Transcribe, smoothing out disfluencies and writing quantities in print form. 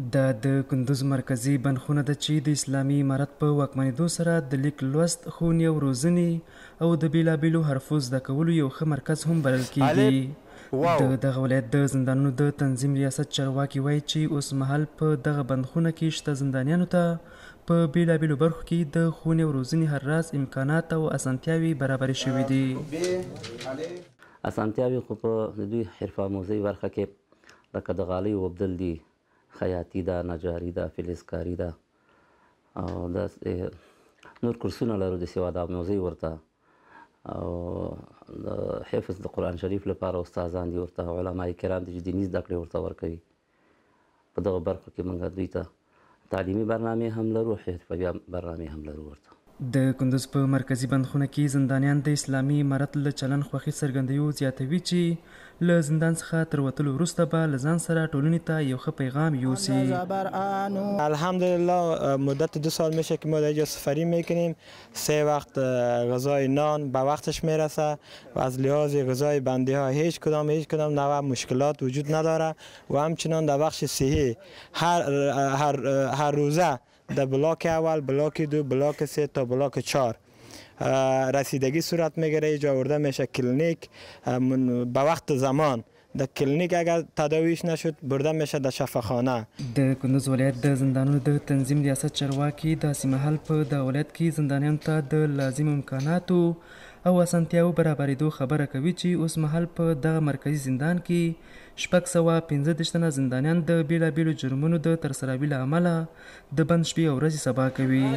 دا د کندوز مرکزي بندخونه ده چې د اسلامي امارت په واکمنېدو سره د لیک لوست، ښوونې او روزنې او د بېلابېلو حرفو زده کولو یو ښه مرکز هم بلل کېږي. د دغه ولایت د زندانونو د تنظیم ریاست چارواکي وايي چې اوسمهال په دغه بندخونه کې شته زندانیانو ته په بېلابېلو برخو کې د ښوونې او روزنې هر راز امکانات او اسانتیاوې برابرې شوې دي. اسانتیاوې خو په د دوی حرفه آموزۍ برخه کې لکه د غالیو اوبدل دي، خیاطي ده، نجاري ده، فلزکاري ده او داسې نور کورسونه لرو د سواد آموزۍ ورته او د حفظ د قرآن شریف لپاره استادان دي ورته، علماء کرام دي چې دیني زده کړې ورته ورکوي. په دغه برخو کې موږ دوی ته تعلیمي برنامې هم لرو، حرفوي برنامې هم لرو ورته. د کندوز په مرکزي بندخونه کې زندانیان د اسلامي امارت له چلن خوښي څرګندوي او زیاتوي چې له زندان څخه تر وتلو وروسته به له ځان سره ټولنې ته یو ښه پیغام یوسي. الحمدلله مدت 2 سال میشه که ما در اینجا سفری میکنیم. 3 وقت غذای نان به وقتش میرسه و از لحاظ غذای بندی ها هیچ کدام نوع مشکلات وجود نداره و همچنان در بخش صحی هر روزه در بلاک اول، بلاک 2، بلاک 3 تا بلاک 4 رسیدگی صورت میگیره. اینجا آورده میشه کلینیک به وقت زمان. د کلینیک اگر تداویش نشد برده میشه د شفاخانه. د کندوز ولایت د زندانونو د تنظیم ریاست چارواکي داسې مهال په دغه ولایت کې زندانیانو ته د لازمو امکاناتو او اسانتیاوو برابرېدو خبره کوي چې اوسمهال په دغه مرکزي زندان کې 635 تنه زندانیان د بېلابېلو جرمونو د ترسراوي له امله د بند شپې او ورځې سبا کوي.